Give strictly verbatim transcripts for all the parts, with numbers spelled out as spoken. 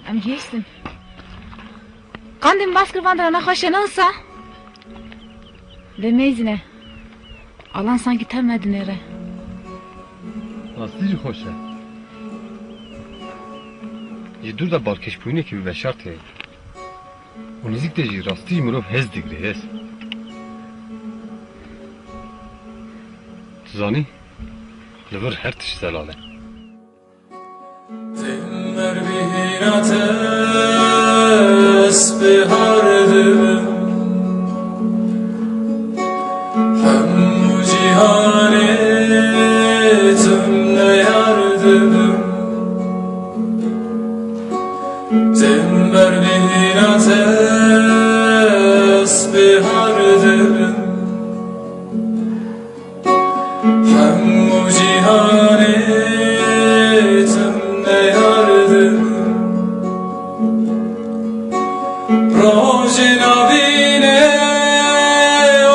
Em gihiştin. Qandê min bas kir van dirana xweş e, ne wisa? Lê meyzîne. Alan sankî tev me dinêre. Rastî jî xweş e. Ji dûr de balkêşbûyînekî bi veşart heye. Û nêzîk de jî rastî jî mirov hêz digire, hêz. Tu zanî, li vir her tişt zelal e. Tim ber bîna te ez bihar dibim. Hemû cîhanê tim neyar dibim. Tim ber bîna te ez bihar dibim. Hemû cîhanê tim neyar dibim. Rojê navînê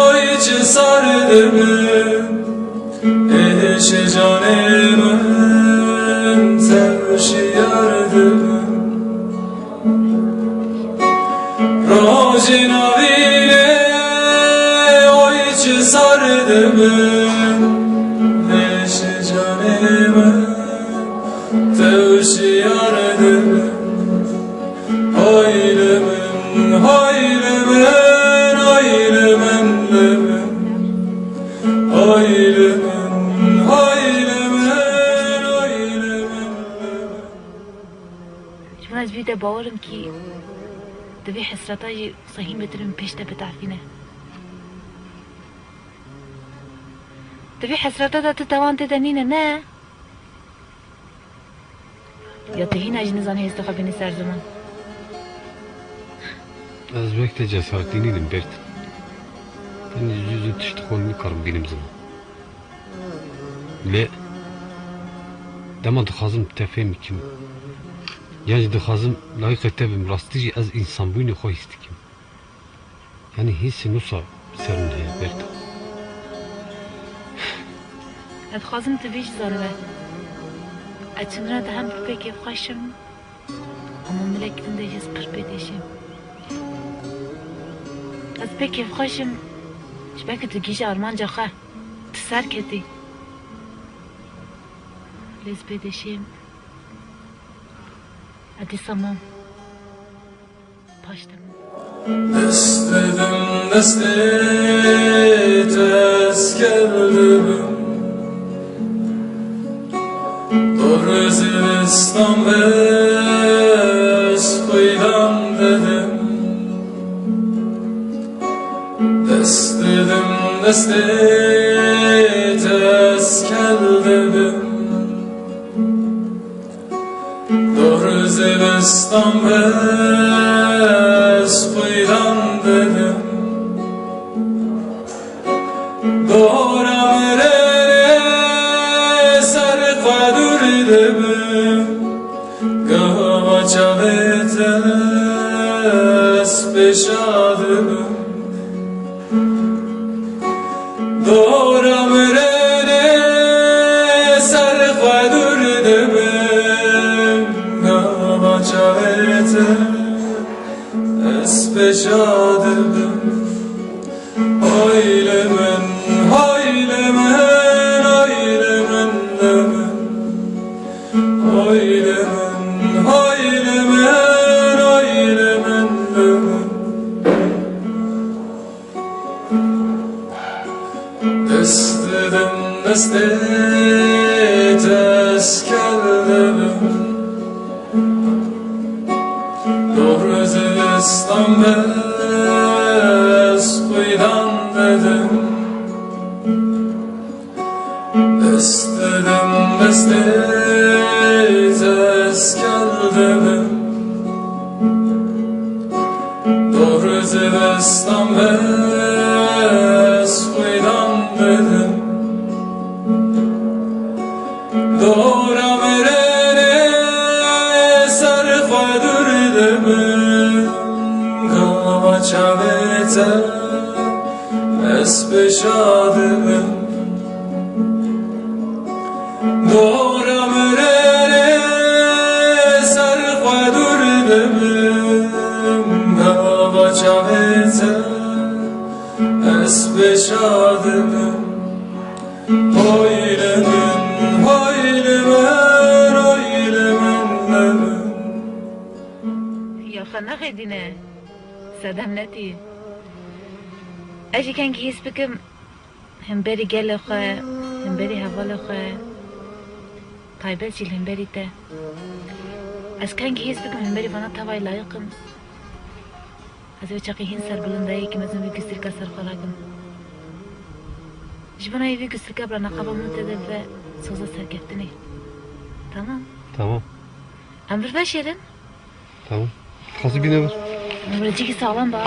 oy çi sar dibim. Êşê canê min tev şiyar dibim. Rojê navînê oy çi sar dibim. Êşê canê min tev şiyar dibim. Hay li min, hay li min, hay li min, li min. Hay li min, hay li min, hay li min, li min. Ji wan ez vî de bawer im kî divê hesreta jî sehî metre min pêş de bitefîne. Divê hesreta de tu tewan tê de nîne, ne? Ya tu hîna jî nizanî hêstê xwe bînî ser ziman? Ez wek te cesaretî nînim Bêrtin. Tenê zû zû tişt xwe nikarim bînim ziman. Lê dema dixwazim te fêm bikim, yan jî dixwazim layîqê te bim, rastî jî ez însanbûyînê xwe hîs dikim. Yanî hîsên wisa ser min heye Bêrtin. Ez dixwazim tu vê jî zanibe. Ez çendina de hem pir pê kêfxweş im, ama milek din de jî ez pir pê diêşim. Ez pê kêfxweş im, ji ber ku tu gihîşî armanca xwe, tu serketî. Lê ez pê diêşim. Ez dîsa mam. Paş de min. Dest didim destê te ez kel dibim. Dor zivistan ez xwîdan didim. Dest didim destê te ez kel dibim. Dor zivistan ez xwîdan didim. Dora mirinê ser xwe dûr dibim. Gava çavê te ez pêşa dibim. Dora mirinê ser xwe dûr dibim. Gava çavê te ez pêşa dibim. Hay li min, hay li min, hay li min, li min. Hay li min, hay li min, hay li min, li min. Dest didim destê te ez kel dibim. Dor zivistan ez xwîdan didim. Dest didim destê te ez kel dibim. Dor zivistan ez xwîdan didim. Dora mirinê ser xwe dûr dibim. Gava çavê te ez pêşa dibim. Dora mirinê ser xwe dûr Ya xwe nexêdîne. Sedem netî. Ez jî kengî hîs bikim hemberî gelê xwe, hemberî hevalê xwe, taybet jî li hemberî te. Ez kengî hîs bikim hemberî vana tavayî layiq im. Ez ê çaxê hîn serbilind bîkim, ez ê vî gustilka ser xwe rakim. Ji bona vî gustilka bila neqaba min tê de bibe soza serkeftinê. Tamam. Tamam. Em vir veşêrin. Tamam. Xasî bîne vir. Em vir cîkî saxlem ba.